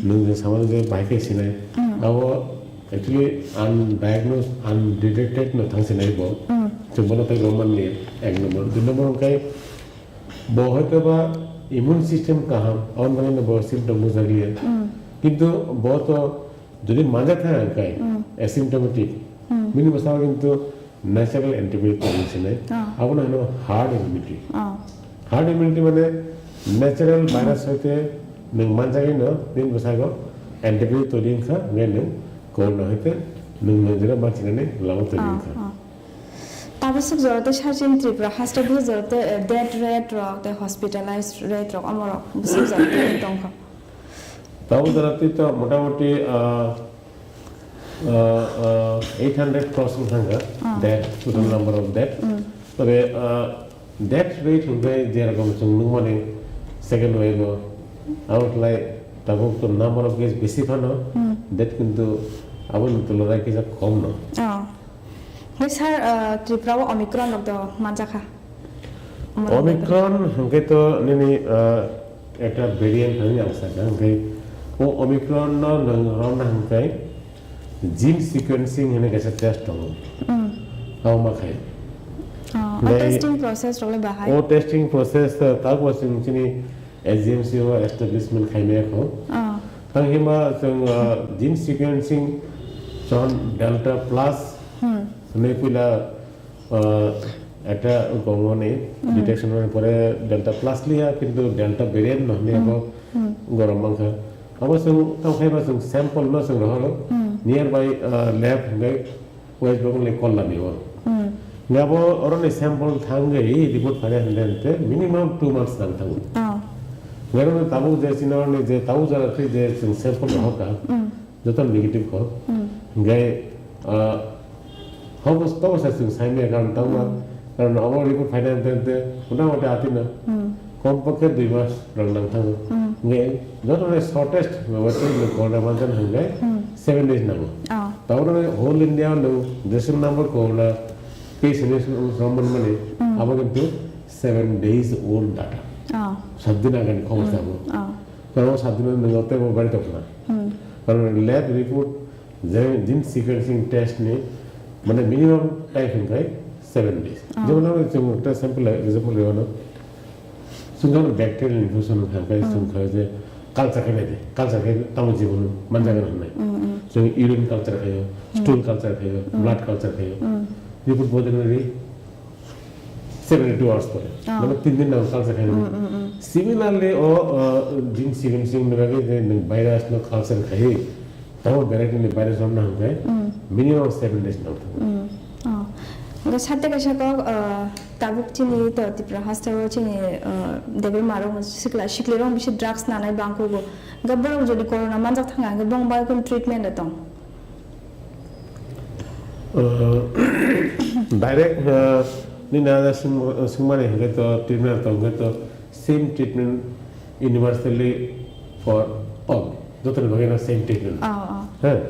nwng je samani je bahai khe sinai. Hmm. Abo actually undiagnosed, undetected no thang sinai bo. Hmm. Chwng bono tei romani ek number. Dui number hingke Bo hoito ba immune system kaham, aboni bagwi no bo symptom nukjakliya. Mm. Kintu bo to jodi manja thang khe, mm, asymptomatic, mm, bini bwskango kintu natural antibody tongwi sinai. Ah. Abono hino herd immunity. Ah. Herd immunity mane natural virus hoite nwng manjagwi no bini bwskango antibody twi wngkha, hwnkhe nwng corona hoite nwng nwngjwkno bachinani lama twi, ah, wngkha. Ah. Tabuk swk jora tei sachin Tripura haste bwswk jora tei, eh, death rate rok tei hospitalized rate rok omo rok bwswk jora tei tongkha. Tabuk jora tei to motamoti, ah, ah, ah, eight hundred cross wng thangkha, ah, death, total, hmm, number of death. Hmm. Tobe, ah, death rate hwnkhe je rokom chwng nukmani second wave o, abo khlai tabuk to number of case bisi phano, hmm, death kintu aboni tulonai kisa khom no. Oh. Hwnkhe sir, ah, Tripura o Omicron rok do manjakha? Omicron hwnkhe to nini, ah, ekta variant hinwi ang sakha, hwnkhe o Omicron no nwng romna hwnkhe gene sequencing hinwi kaisa test tongo. Hmm. Abo ma khai. Oh, o testing process rok le bahai? O testing process, ah, tabuk chwng chini S G M C o establishment khaimaya kho. Oh. Ang hima chwng, ah, gene sequencing chon Delta Plus Hmm. hwnwi puila, ah, ekta gongmani Hmm. detection mani pore Delta Plus liya, kintu Delta variant no hwnwi Hmm. abo Hmm. gorom mankha. Abo chwng tamo khe ba chwng sample no chwng rohoro Hmm. nearby, ah, lab hwnwi West Bengal ni Kollam o. Hmm. Nga bo oroni sample thangwi report phainai hwnde hwnde minimum two months nang thango. Oh. Nga oroni tabuk je chini oroni je tabuk jaga khe je chwng sample rohor ka, Hmm. joto negative ko. Hmm. Hingke, ah, hobos tobo sa chwng sai maya karon tangma, Hmm. karon obo report phainai hwnde hwnde mota moti atino. Hmm. Kom pokhe dui mas rok nang thango. Hmm. Hingke joto ni shortest waiting list corona manjak hingke Hmm. seven days nango. Oh. Tabuk no whole India o nwng jeswk number corona case ni sromon mani Hmm. abo kintu seven days old data. Oh. Saat din agani khobor Hmm. sabo. Oh. Karon saat din o nwng tebo bari tongkha. Hmm. Karon lab report je gene sequencing test ni mane minimum time hingkai seven days. Oh. Jemon ang chwng ekta sample example rwno. Chwng bacterial infection hingkai Hmm. chwng kha je culture khe nai de. Culture khe tamo jibon manjagan hwnwi. Hmm, hmm. Chwng urine culture khayo, Hmm. stool culture khayo, Hmm. blood culture khayo. Hmm. Report bodolni seventy two hours pore. Oh. Mane tin din nang culture khayo. Hmm, hmm, hmm. Similarly, o, uh, gene sequencing ni bagwi je nwng virus no culture khayo, tamo variety ni virus no hingkai Hmm. minimum seven days nang thango. Hmm. Oh. Hingke sate kaisa kok, uh, tabuk chini to Tripura hasteo chini, uh, Debbarma rok sikla sikli rok bisi drugs nanai bangkugo. Hingke borok jodi corona manjak thanga hingke bong bai kun treatment da tong. Uh, direct, uh, nini ada sing-, singmani hingke to treatment tong hingke to same treatment universally for all. Joto ni bagwi no same treatment. Oh, oh. He,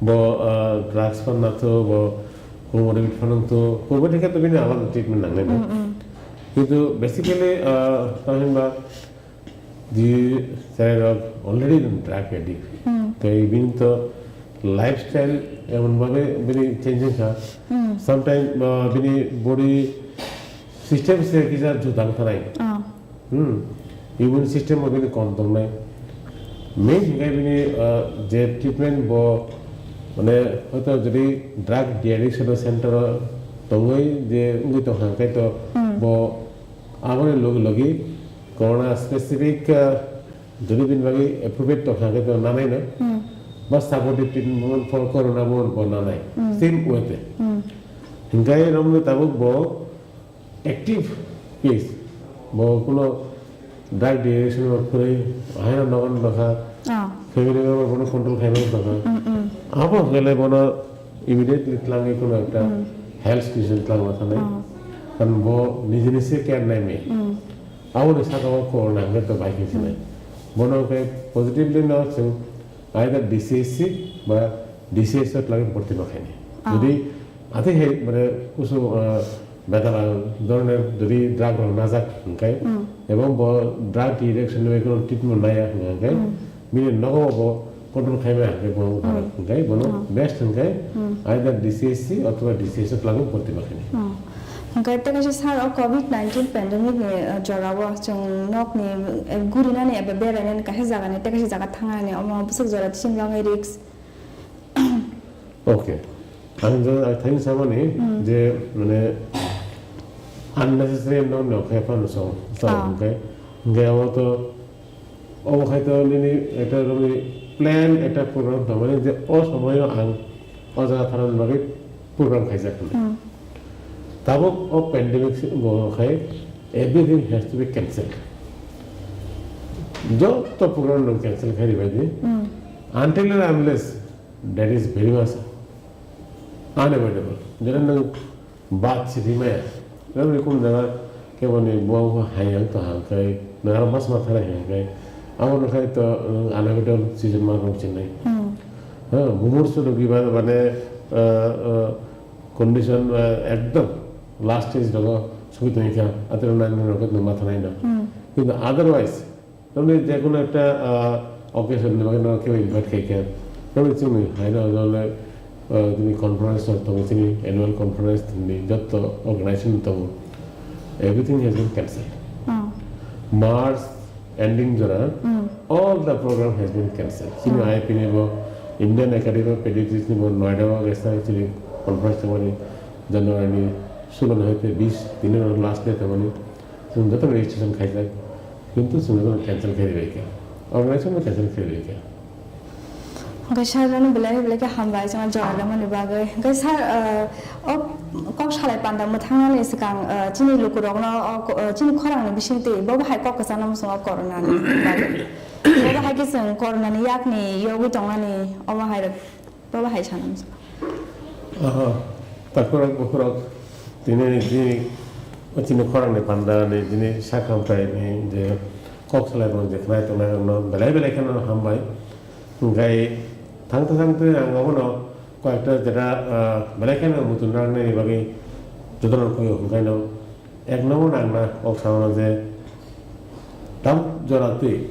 bo, uh, drugs fan na to, bo comorbid fan to, comorbid hingke to bini alada treatment nangnai no. Mm, mm. Kintu basically, uh, tamo hwnba, Di chwrairok already drug addict. Hmm. Tei bini to lifestyle emon bhabe bini changing kha. Hmm. Sometimes, uh, bini body system se kisa judang thanai. Ah. Hmm. Immune system bo bini kom tongnai. Main hingkai bini, uh, je treatment bo, mane, hoito jodi drug de-addiction center o tongwi je wngwi tongkha, hingkai to Hmm. bo Aboni logi logi corona specific, ah, jodi bini bagwi appropriate tongkha hwnkhe to nanai no. Hmm. Ba supportive treatment for corona bo, bo nanai. Hmm. Same way te. Hmm. Hingkai romni tabuk bo active case. Bo kuno drug de-addiction rok kwrwi, haino nogon nokha, Ah. family member bono control khaimani nokha. Hmm, hmm. Abo hwnkhe le bono immediately tlangwi kuno ekta Hmm. health institution tlangma thanai. Ah. Karon bo nijini se care nai maya. Hmm. Aboni saka o corona hwnkhe to bai khe sinai. Hmm. Bono hwnkhe positively no chwng either D C H C ba D C H C o tlangwi bhorti ma khainai. Ah. Jodi atwi hai mane kusu, ah, bedala dhoroner jodi drug rok najak hwnkhe Hmm. ebong bo drug de-addiction ni bagwi kheno treatment naya hwnkhe Hmm. bini nogo bo control khaimaya hwnkhe bono Hmm. hwnkhe bono Hmm. best hwnkhe Hmm. either D C H C othoba D C H C o tlangwi bhorti ma khainai. Hmm. Hwnkhe tei kaisa sir o covid nineteen pandemic ni, eh, jora o chwng nok ni, eh, gurinani eba berainani kaisa jaga ni tei kaisa jaga thangnani omo bwswk jora chini bagwi risk. Okay. Ang jo, ang thani samani Hmm. je, mane, unnecessary no, no, khe phano song, song, Ah. hwnkhe, hwnkhe abo to, obo khai to nini ekta romni plan, ekta program tongmani je o somoyo ang o jaga thanani bagwi program khaijak hwnwi. Hmm. Tabuk o pandemic si-, bo khai everything has to be cancelled. Joto program no cancel khai ribai di. Hmm. Until and unless that is very much unavoidable. Jera nwng bad sidi maya. Nwng kum jaga keboni bo hayang to hangkai, nwng aro mas ma thara hangkai. Abo no khai to, nwng unavoidable season ma rong chinai. Hmm. Ha, mumursu rogi ba, mane, ah, ah, condition, ah, ekdom last stage rogo sugui tongkha, atero nang rok no ma thanai no. Hmm. Kintu otherwise, Tamni je kono ekta, ah, occasion ni bagwi no kebo invite khai khe, tamni chini haino jole, ah, tini conference rok tongo, chini annual conference ni joto organization tongo, everything has been cancelled. Oh. March ending jora, Mm. all the program has been cancelled. Chini Mm. I I P ni bo, Indian Academy of Pediatrics ni bo Noida o kaisa chini conference tongmani January ni solo ni hoite bis, tini no last day tongmani. Chwng joto registration khaijak, kintu chwng joto cancel khai ribaikha. Organization no cancel khai ribaikha. Hwnkhe sir, nono belai belai khe hambai, chwngno jora lamani bagwi. Hwnkhe sir, ah, o kok salai panda mwthangnani swkang, ah, chini lukurokno o ko-, ah, chini khorangni bisingtwi bo bahai kok kwchangno muchungo coronani bagwi. Bo bahai khe chwng coronani yakni yogwi tongnani omo hai rok, bo bahai sana muchungo. Aha, takhurok bukhurok tini chini, chini khorangni panda ni chini sakhamthai ni je kok salai rok je khnai tongnai rokno belai belai kheno hambai. Hwnkhe thangtha thangtwi ang obono koyekta jeta, ah, belai kheno muchung nangnani bagwi jotono khuyo, hwnkhe no ek number nangna kok sao je tabuk jora twi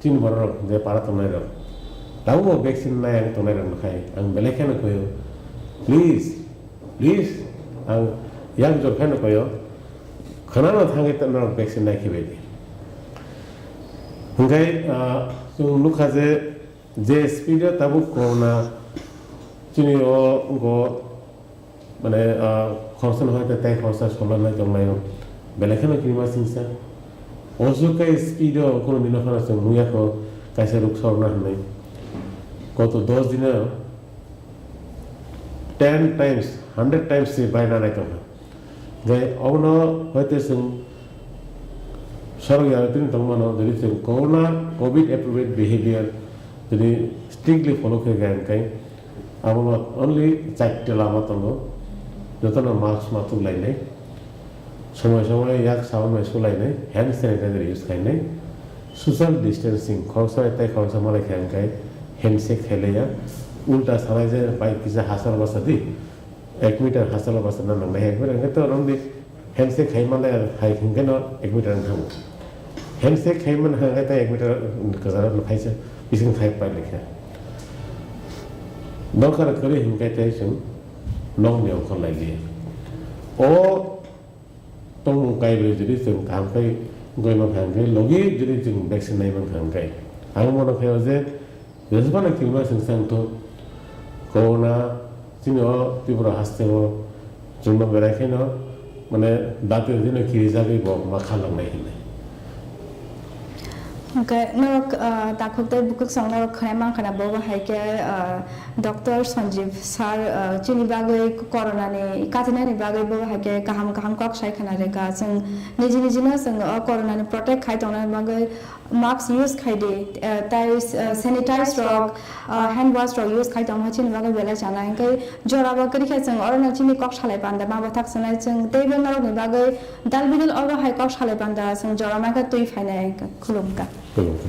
chini borok rok je para tongnai rok tabuk bo vaccine nai ang tongnai rok no khai ang belai kheno khuyo, please, please, ang yak jor kheno khuyo, khwnano thangwi norok vaccine nai khibai di. Hwnkhe, ah, chwng nukha je, je speed o tabuk corona chini o wngkho, mane, ah, khoroksa no hoite tei khoroksa solanai tonglaio. Belai kheno kirima singsa. O jukai speed o kheno nino phano chwng nukya kho kaisa ruk sorna hwnwi. Koto dos dino ten times, hundred times se bai nanai tongkha. Hwnkhe obono hoite chwng sorok yarwtwini tongmano, jodi chwng corona covid appropriate behavior jodi strictly follow khe kha hwnkhe, abo not only charta lama tongo, jotono mask ma tuklainai, somoi somoi yak sabon bai sulainai, hand sanitizer use khainai, social distancing, khoroksa tei khoroksa malai kha hwnkhe handshake khailaiya, ulta sanai je bai kisa hachal basa di, ek meter hachalo bwsarna nangnai, ek meter hwnkhe to romdi handshake khai manlai, hai hwnkhe no ek meter wng thango. Handshake khai man hwnkhe tei ek meter kwcharo no khaisa bising khai pai lekha. Dorkar kwrwi hwnkhe tei chwng nokni ongkhor lai liya. O tongmung kaibrwi jodi chwng kaham khe wngwi mankha hwnkhe logi jodi chwng vaccine nai mankha hwnkhe ang mano khaio je Jeswk phano kirima chwng chang thung. Corona chini o Tripura haste o chwngno belai kheno mane dati dino kirijagwi bo ma kha langnai hinwi. Hwnkhe norok, ah, takhuk tei bukhuk song norok khwnai mankha na bo bo hai khe, ah, Doctor Sanjeev sir, ah, chini bagwi corona ni katinani bagwi bo hai khe kaham kaham kok sai khna rwkha. Chwng niji niji no chwng o corona ni protect khai tongna bagwi mask use khai di, eh, tei, eh, sanitize rok, eh, hand wash rok use khai tongma chini bagwi belai chanai. Hwnkhe jora bo kwrwi khe chwng oro no chini kok salai panda ma bwthak sanai chwng tei bo norok ni bagwi dal bidal oro hai kok salai panda chwng jora ma khe twi phainai. Khulumkha. Khulumkha.